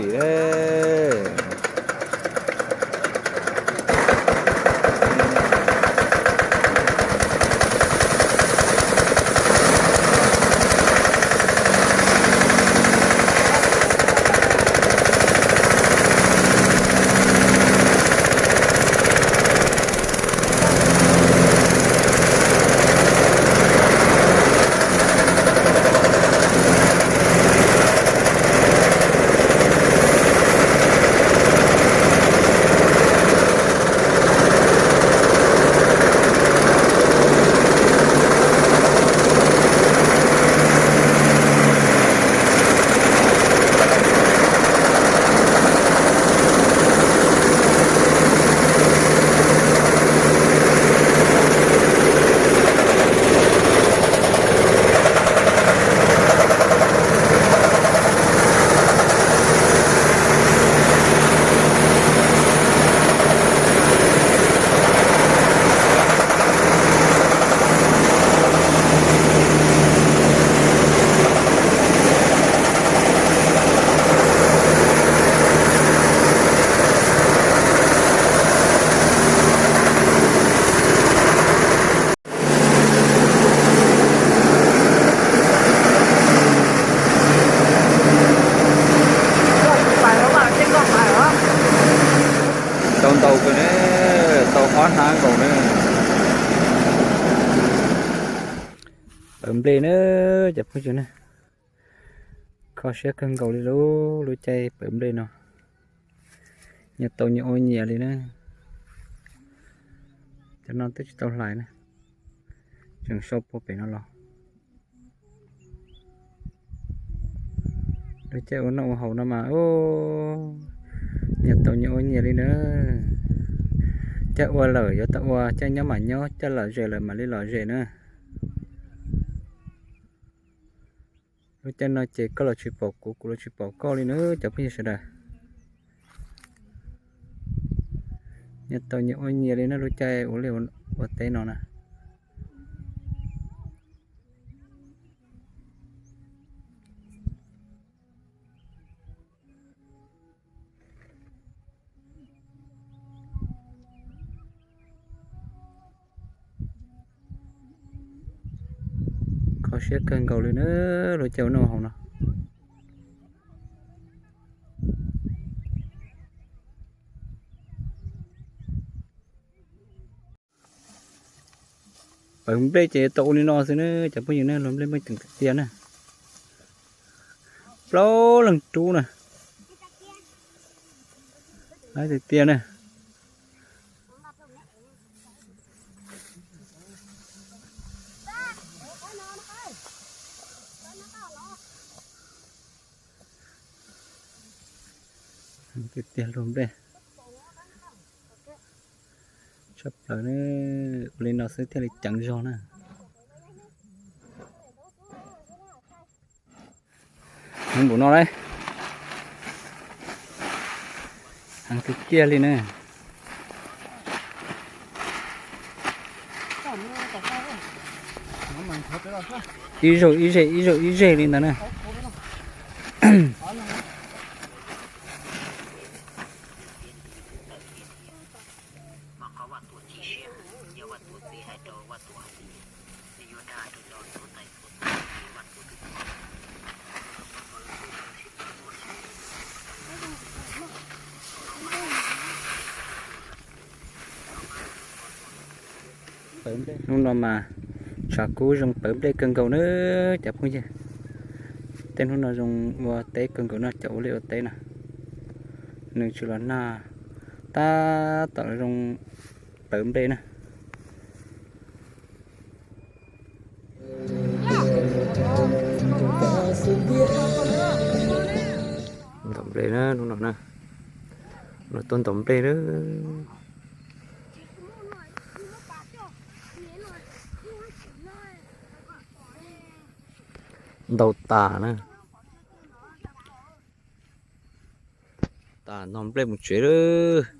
Tim lawm. Tau ntau kawg ne, tau ob hnab nkaus ne. Pawv nplej na, cov phooj ywg na, kho siab kawg nkaus li lub, lub caij pawv nplej no. Nyias tau nyias ua nyias li na. Cov no twb tsis tau hlais na, tseem sau puag pem no los. Lub caij ua noj ua haus no mas nyias tau nyias ua nyias li na. Caij ua lawm yuav tau ua, caij nyob mas nyob, caij lom zem lawm mam li lom zem na. Lub caij no ces koj los tsis pom kuv, kuv los tsis pom koj li na cov phooj ywg sawv daws. Nyias tau nyias ua nyias li na, lub caij ua liaj ua teb no na. Kho siab kawg nkaus li na, lub caij ua noj haus no. Pawv nplej ces tau ua li no xwb na cov phooj ywg na, luag nplej muaj ceem tiag tiag na. Plaub leeg rub na. Tiag tiag na. Tiag tiag luag nplej. Tshaj plaws na, ua li no xwb thiaj li ceev zog na. Heev npaum no lauj. Heev tiag tiag li na. Ib zaug ib zeg, ib zaug ib zeg li ntawd na. Hnub no mas tshav kub zoo pawv nplej kawg nkaus na cov phooj ywg. Tej hnub no zoo ua teb kawg nkaus no, cov ua liaj ua teb na, nws tsis los nag, tab tom zoo pawv nplej na. Ntaus nplej na hnub no na, los tuaj ntaus nplej na. Ntaus tas na, tas ntaus nplej mus tsev lawm.